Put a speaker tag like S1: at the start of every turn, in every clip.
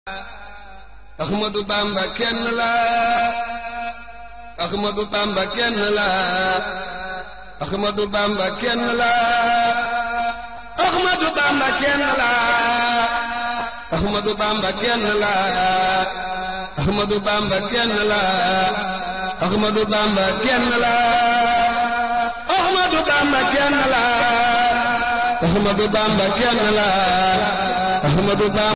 S1: Ahmadu Bamba kenn la Ahmadu Bamba kenn la Ahmadu Bamba kenn la Ahmadu Bamba kenn la Ahmadu Bamba kenn la Ahmadu Bamba kenn la Ahmadu Bamba kenn la Ahmadu Bamba kenn la Ahmadu Bamba kenn la Ahmadu Bamba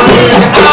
S2: Amin.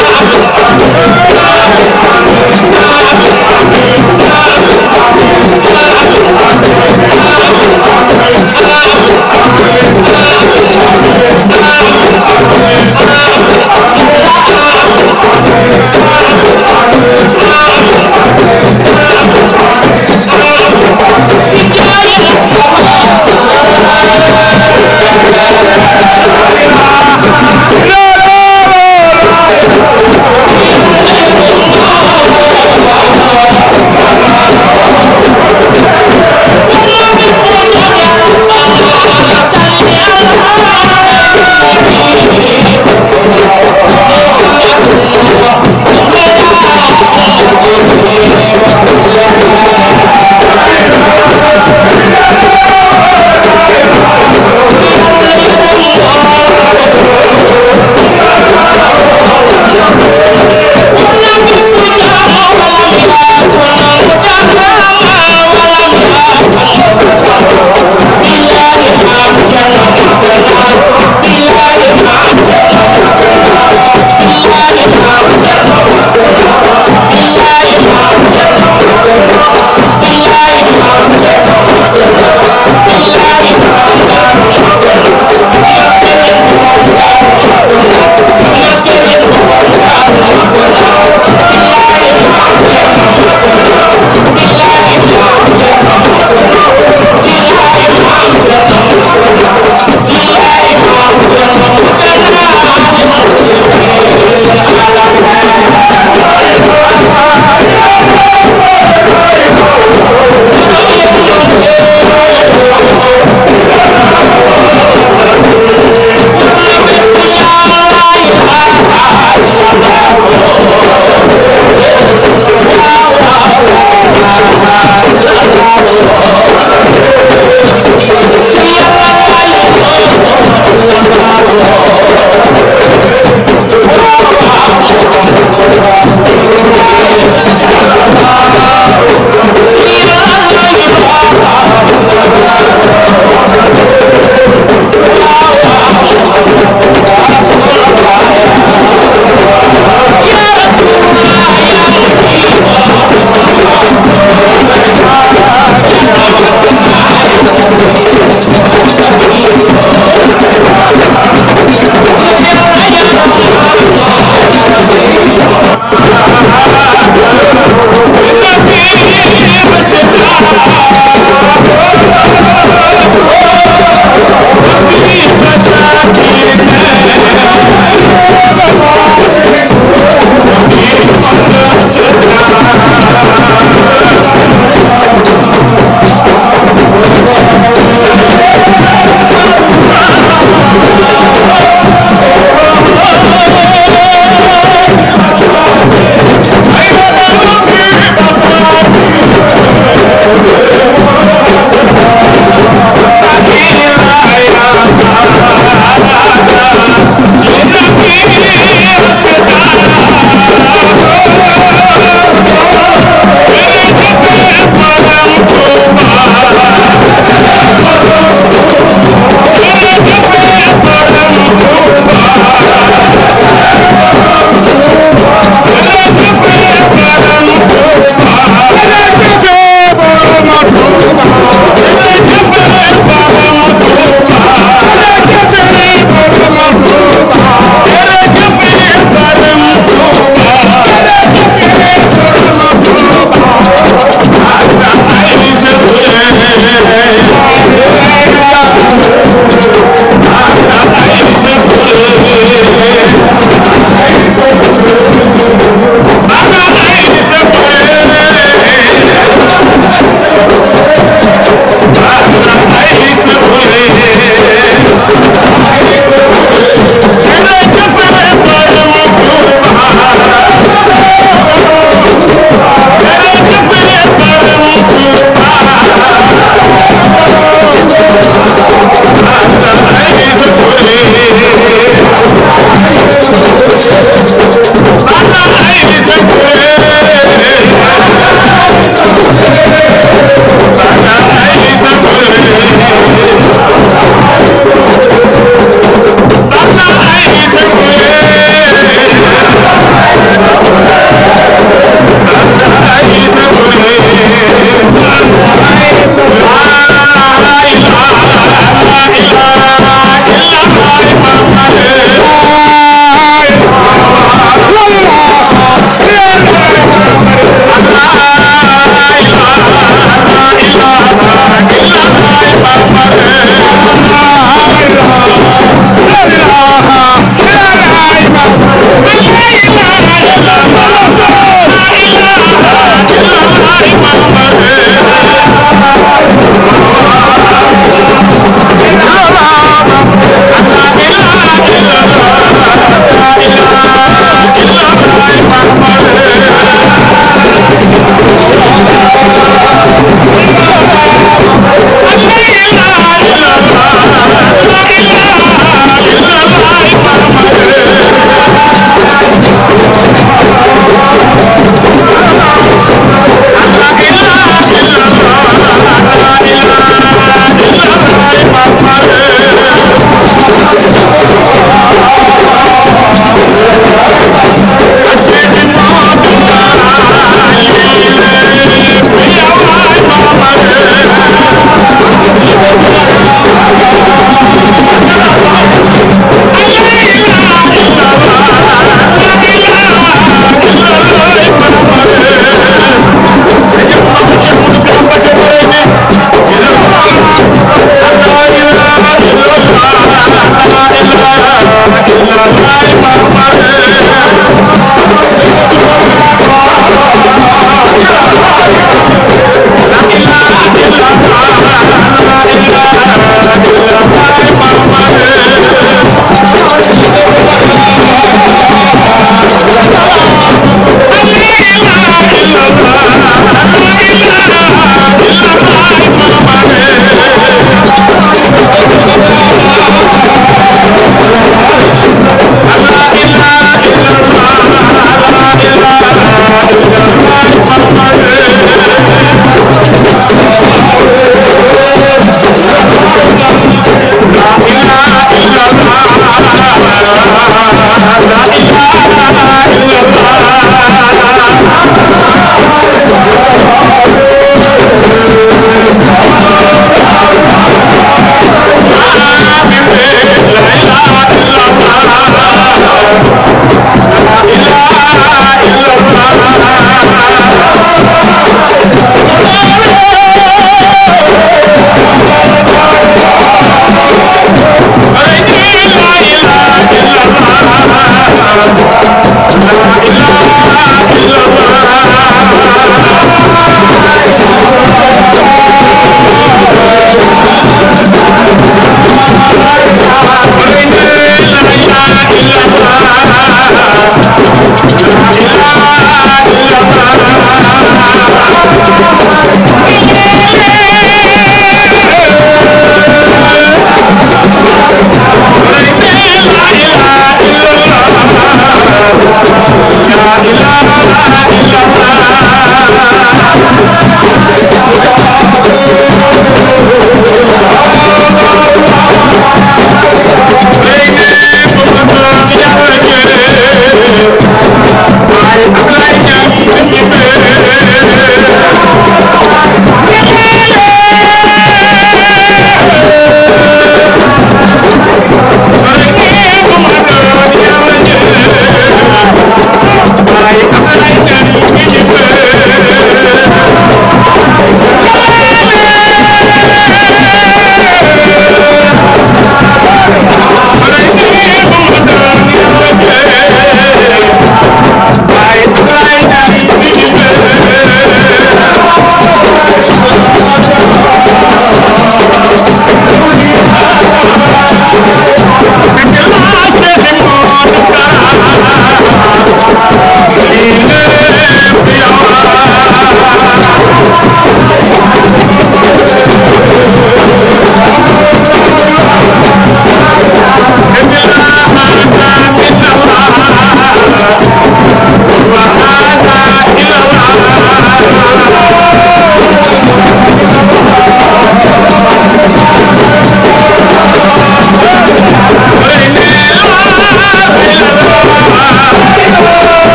S2: Ay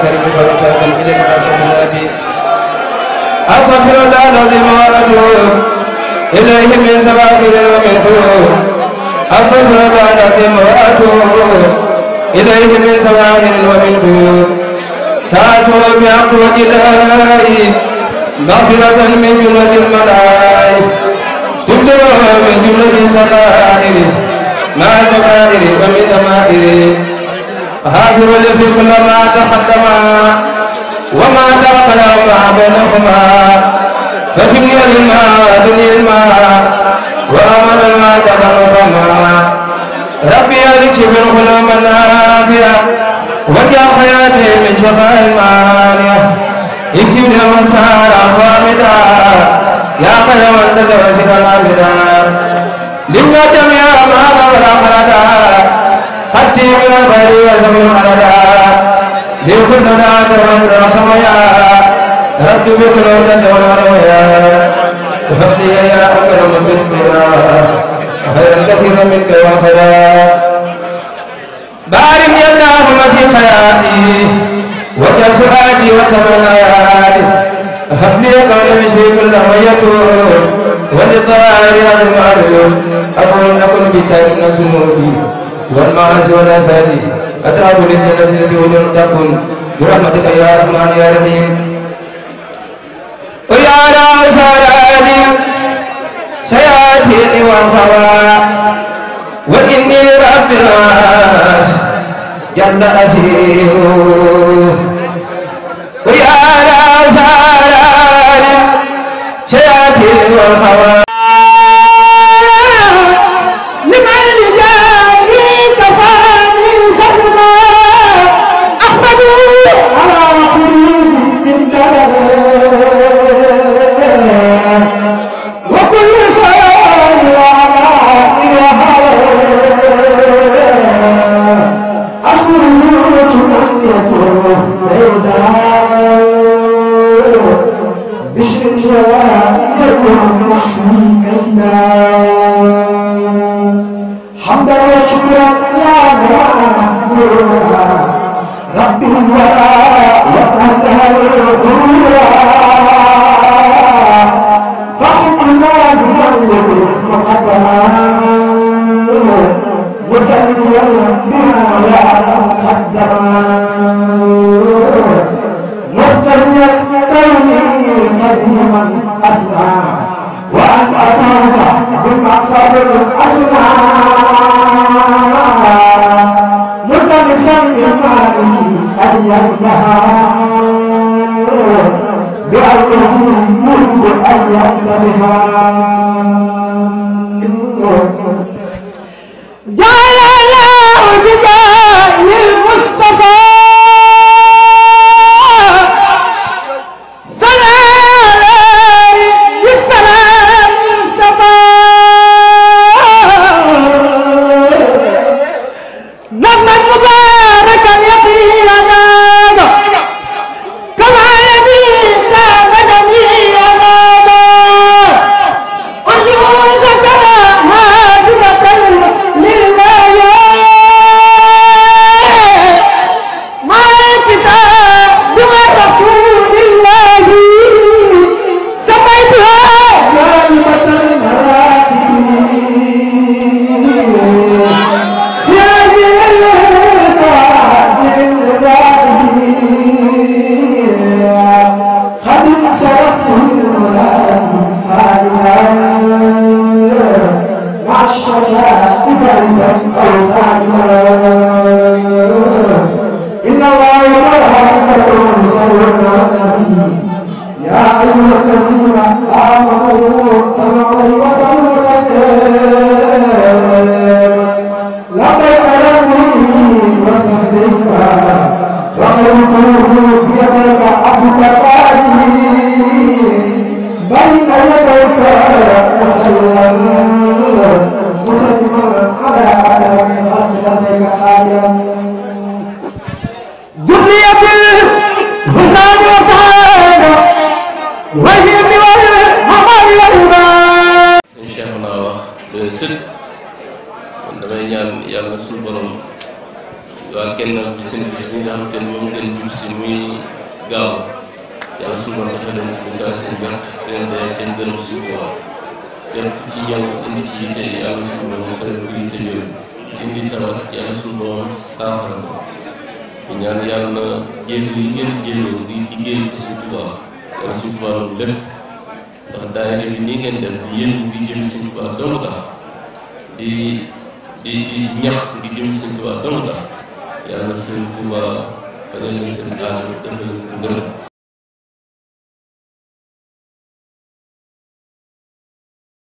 S2: كريم فوتاكم إليك فاستغفر أستغفر الله العظيم وأتوب إليه من سواكر ومن حروب أستغفر الله العظيم وأتوب إليه من سواكر ومن حروب سأتوب بعقوة الله مغفرة من جملة الملائكة تبتلى من جملة سرائر مع المكائر ومن ضمائر هاجر لي في كل ما تقدم وما تأخر وما بينهما فجبني الماء سني الماء وأمر الماء دخل فما ربي أذكر من خلوم النافية وجع حياتي من شقاء المانية اكتب لي مسارا خامدا يا قدم التزوج العابدا لما جميع ما دور خلدا حتى من الخير وسمي خلدا لكلنا تمر سميا رب بكل تزول ورميا وهب لي يا أكرم في الدنيا خيرا كثيرا منك وخيرا بارك يا اللهم في حياتي وجل فؤادي وتمنياتي هب لي قول مشي كل ما يكون وللضرائر المعروف أقول نكن بك من سنوبي والمعاصي والآثار أتعب للجنة التي وجل تكن برحمتك يا رحمن يا رحيم ويا على سرادي سياتي والخوى وإني رب الناس جل أسير ويا على سرادي سياتي والخوى
S3: si muy gaaw yàlla suñu borom dafa dem ci daal seen gàtt ren day kenn gërëm si Tuubaa kenn ku ci ñëw indi ci yitte yàlla suñu borom defal ko yitte yooyu indi tawat yàlla suñu borom saafara ko di ñaan yàlla jéem yi ngeen jéem di liggéey ko si Tuubaa yàlla suñu Tuubaa lépp ndax daayira bi nii ngeen def yéen di jëm si Tuubaa dong tax di ñax di jëm si Tuubaa dong tax yàlla seen Tuubaa fajal leen seen aar defal leen ko ngërëm